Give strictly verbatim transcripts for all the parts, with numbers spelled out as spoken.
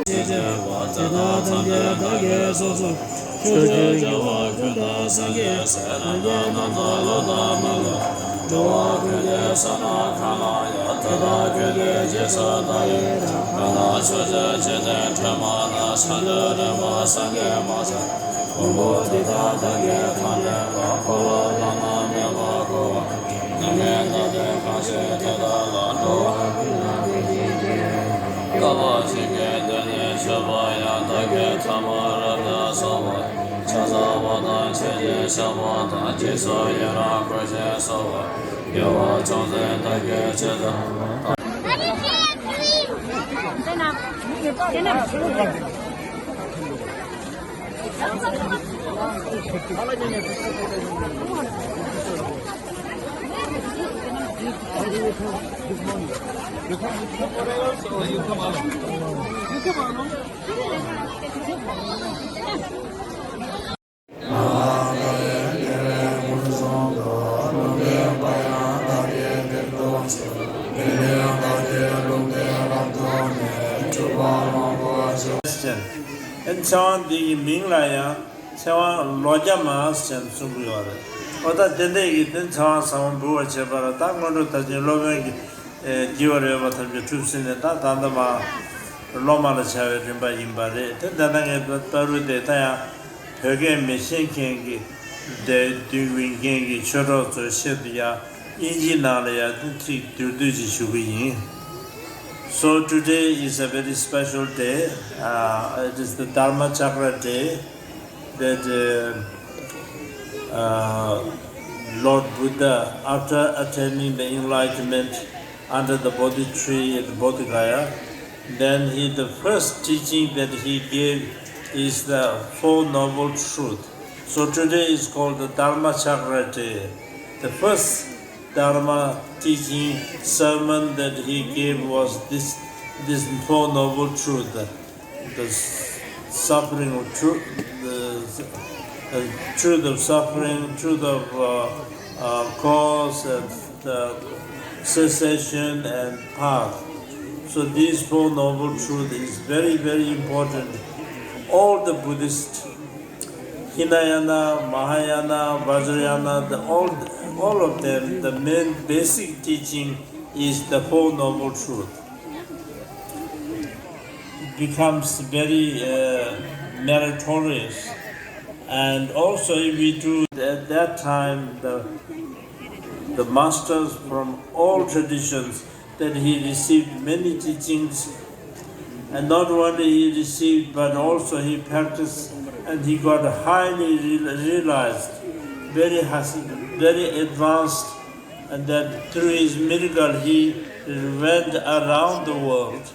ཞེས་བྱ་བ་དེ་དག་ཐམས་ཅད་བདག་གིས་སོ་སོར་ཆོས་ཀྱི་རྒྱལ་བ་ཀུན་ཏུ་སངས་རྒྱས་སའི་རྣམ་ཐར་རྣམ་དག་ལོ་ཟླ་མ་ལོ། འགྲོ་བ་ཀུན་གྱི་བསོད་ནམས་གང་ལ་ཡང་དེ་དག་ཀུན་གྱི་རྗེས་སུ་བདག་ཡི་རང་། གང་ལ་ཕྱོགས་བཅུའི་འཇིག་རྟེན་དྲི་མ་དང་། བྱང་ཆུབ་རིམ་པར་སངས་རྒྱས་མ་ཚད། ཕུང་པོ་འདི་དག་བདག་གིས་ཐམས་ཅད་ཀྱང་། འཁོར་ལོ་བླ་ན་མེད་པར་བསྐོར་བ། ཉམས་ལེན་དང་ལྡན་གང་བཞེད་དེ་དག་ལ། འགྲོ་བ་ཀུན་ལ་བདེ་སྐྱིད་ཅན། དཀའ་བ་ཞིང་གི་དོན་ནི་སྤྱོད་པ་ཡང་། བདག་གིས་ཐ་མ་རབ་ཏུ་བསགས་པ། ཕྱག་འཚལ་བ་དང་མཆོད་ཅིང་བཤགས་པ་དང་། རྗེས་སུ་ཡི་རང་བསྐུལ་ཞིང་གསོལ་བ། དགེ་བ་ཅུང་ཟད་བདག་གིས་ཅི་བསགས། ཨན་ཚེ་དབང་འདི་ཡི་མིང་ལ་ཡང་ཚེ་དབང་ལོ་བརྒྱ་མ་ཟེར་ནས་གསུང་གི་ཡོད་རེད། འོ་ད་དེ་འདྲས་ཀྱི་དེ་ཚེ་དབང་ཟབ་མོ་འབུལ་བར་བྱེད་པ་ལ། ད་སྔོན་འགྲོ་ད་ཅིང་སློབ་དཔོན་གྱི་ཨེ་བགྱི་བར་འོས་པ་ཐམས་ཅད་གྲུབ་ཟིན་ནས། ད་ད་ལྟ་མ་སློབ་མ་ལ་བྱ་བའི་རིམ་པ་ཡིན་པ་རེད། དེ་ད་ལྟ་ངས་བལྟ་རུ་དེ་ད་ཡང་བོད་སྐད་མི་ཤེས་མཁན་གྱི་དེ་དུས་ཡིན་མཁན་གྱི་ཆོས་གྲོགས་ཚོའི་ཆེད་དུ་ཡང་དབྱིན་ཇིའི་ནང་ལ་ཡང་ཚིག་བསྡུས་བསྡུས་ཅིག་ཞུ་གི་ཡིན། So today is a very special day. Uh, it is the Dharma Chakra day that uh, uh, Lord Buddha, after attaining the enlightenment under the Bodhi tree at Bodh Gaya, then he, the first teaching that he gave is the Four Noble Truth. So today is called the Dharma Chakra day. The first Dharma teaching sermon that he gave was this, this Four Noble Truth, the s- suffering of truth, the uh, truth of suffering, truth of uh, uh, cause, and the cessation and path. So these Four Noble Truths is very, very important. All the Buddhists, Hinayana, Mahayana, Vajrayana, the, all, all of them, the main basic teaching is the Four Noble Truths. Becomes very uh, meritorious. And also, if we do at that time, the, the masters from all traditions, that he received many teachings, and not only he received, but also he practiced, and he got highly re- realized, very has, very advanced, and that through his miracle he went around the world.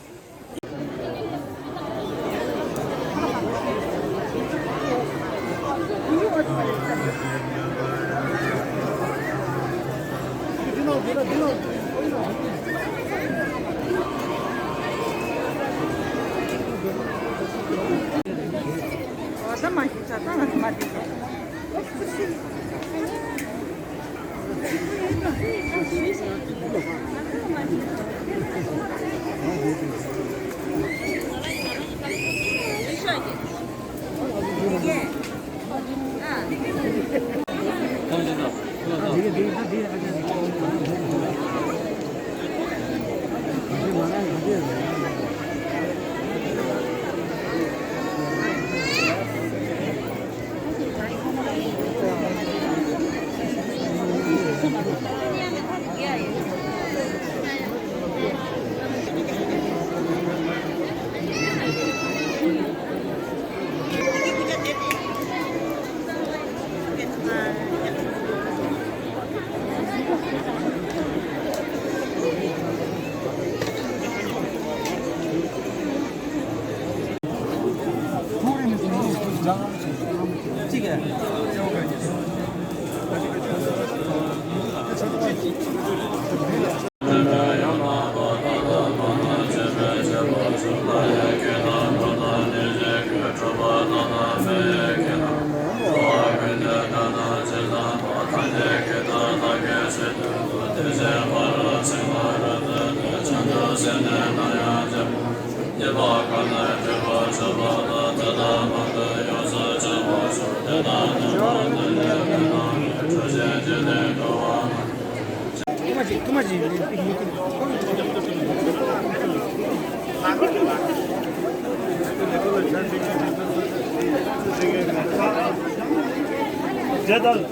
ཡ།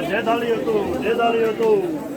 འབྲས་ཐང་ལ་ཡོད་དོ། འབྲས་ཐང་ལ་ཡོད་དོ།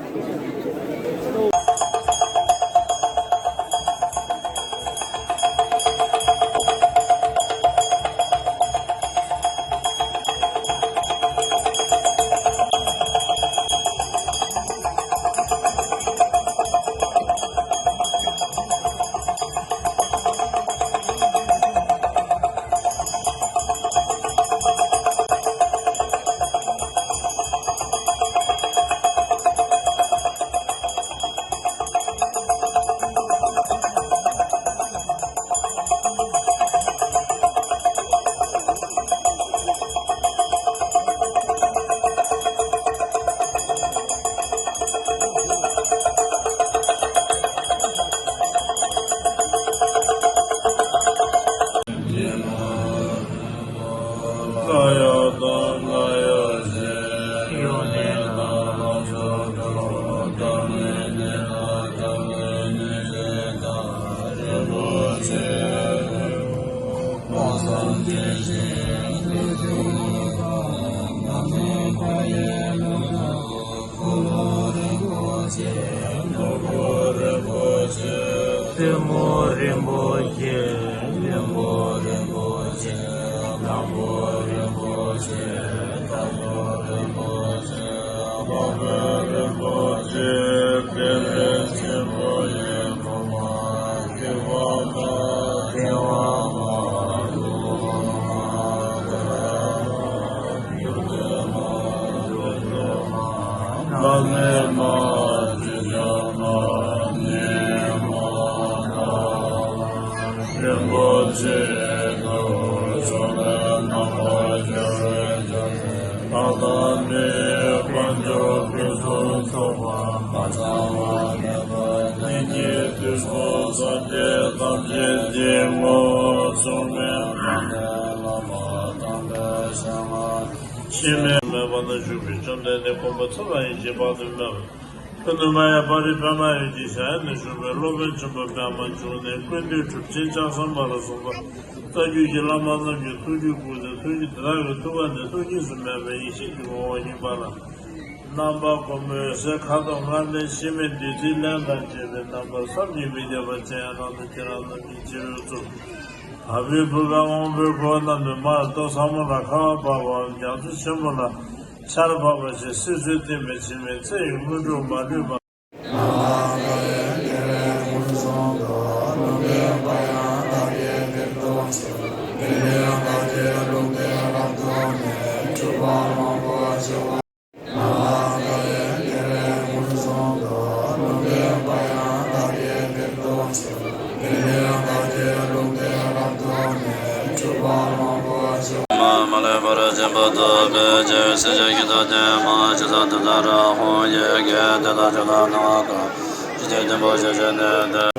སྲས་མོ་རིན་པོ་ཆེ། བློན་པོ་རིན་པོ་ཆེ། བློན་པོ་རིན་པོ་ཆེ། བློན་པོ་རིན་པོ་ཆེ། བློན་པོ་རིན་པོ་ཆེ། དཔལ་ཆེན་པོ་ཡི་ཐོག་མ་སྐྱེ་བ་དང་སྐྱེ་བ་མ་ལུས་མ་ལུས་མ་ལུས་མ་ལུས་མ་ནས་མ་རིན་པོ་ཆེ་དང་ཕྱོགས་ལས་རྣམ་པར་རྒྱལ་བའི་རྒྱལ་མཚན་ཐ་དད་མེད་པ་དཔལ་འབྱོར་ཕུན་སུམ་ཚོགས་པ་མ་ཚང་བ་མེད་པ་ཉིད་ཀྱི་དུས་གསུམ་སངས་རྒྱས་ཐམས་ཅད་ཀྱི་ངོ་བོ་མཆོག་མིན་ཐ་མལ་པའི་བླ་མ་དམ་པའི་ཞལ་སྔ་འཆི་མེད་མེད་པ་ན་བཞུགས་པའི་བཅོམ་ལྡན་འདས་མགོན་པོ་ཚེ་རིང་ཡེ་ཤེས་དཔལ་ལྡན་སྨན་པ། ཕུ་ནུ་མ་ཡ་པ་རི་པདྨ་འོད་ཀྱི་ཞལ་ནས་བཞུགས་པའི་སློབ་དཔོན་ཆེན་པོ་པདྨ་འབྱུང་གནས་ཀུན་འདུས་གྲུབ་ཆེན་ལྕགས་ཟམ་པ་ལ་སོགས་པ་རྩ་བརྒྱུད་ཀྱི་བླ་མ་རྣམས་ཀྱི་ཐུགས་རྒྱུད་བཀུག་སྟེ། ཐུགས་རྒྱུད་དེ་དག་གི་ཐུགས་ཀ་ནས་ཐུགས་གཉིས་སུ་མེད་པའི་ཡེ་ཤེས་ཀྱི་ངོ་བོ་ཉིད་པ་ལ་རྣམ་པ་ཀུན་མོས་ཟེར། ཁ་དོག་ལྔ་ལྡན་འཆི་མེད་བདུད་རྩིའི་ལྷ་དང་བཅས་པའི་རྣམ་པར་བསམ་གྱིས་མི་ཁྱབ་པ་མཚན་ཡང་རང་དང་ཁྱེད་རང་རྣམས་ཀྱི་སྤྱི་བོའི་གཙུག། དམ་པའི་བུ་ག་དབང་པོའི་འཁོར་རྣམས་ནི་མར་ལྟོ་ཚ་མོ་ལ་ཁ་བ་བབས་པའམ་རྒྱ་མཚོ་ཆེན་པོ་ལ་ཆར་བབས་པ་བཞིན་སིལ་ཚོས་བསྟིམས་པའི་འཆི་མེད་ཚེ་ཡི་དངོས་གྲུབ་མ་ལུས་པ། མ་ལུས་པར་བྱིན་པ་ཐོབ་པའི་ཕྱིར། སྲིད་ཞིའི་དོན་དེ་མ་ཞེ་ས་དེ་ལྟར་ཧཱུྃ་ཡི་གེས་དེ་དག་ཆོས་དང་སྣང་བ་ཀུན། ཇི་ལྟར་ཐིམ་པ་ཞེས་བྱ་ནི་སྟེ།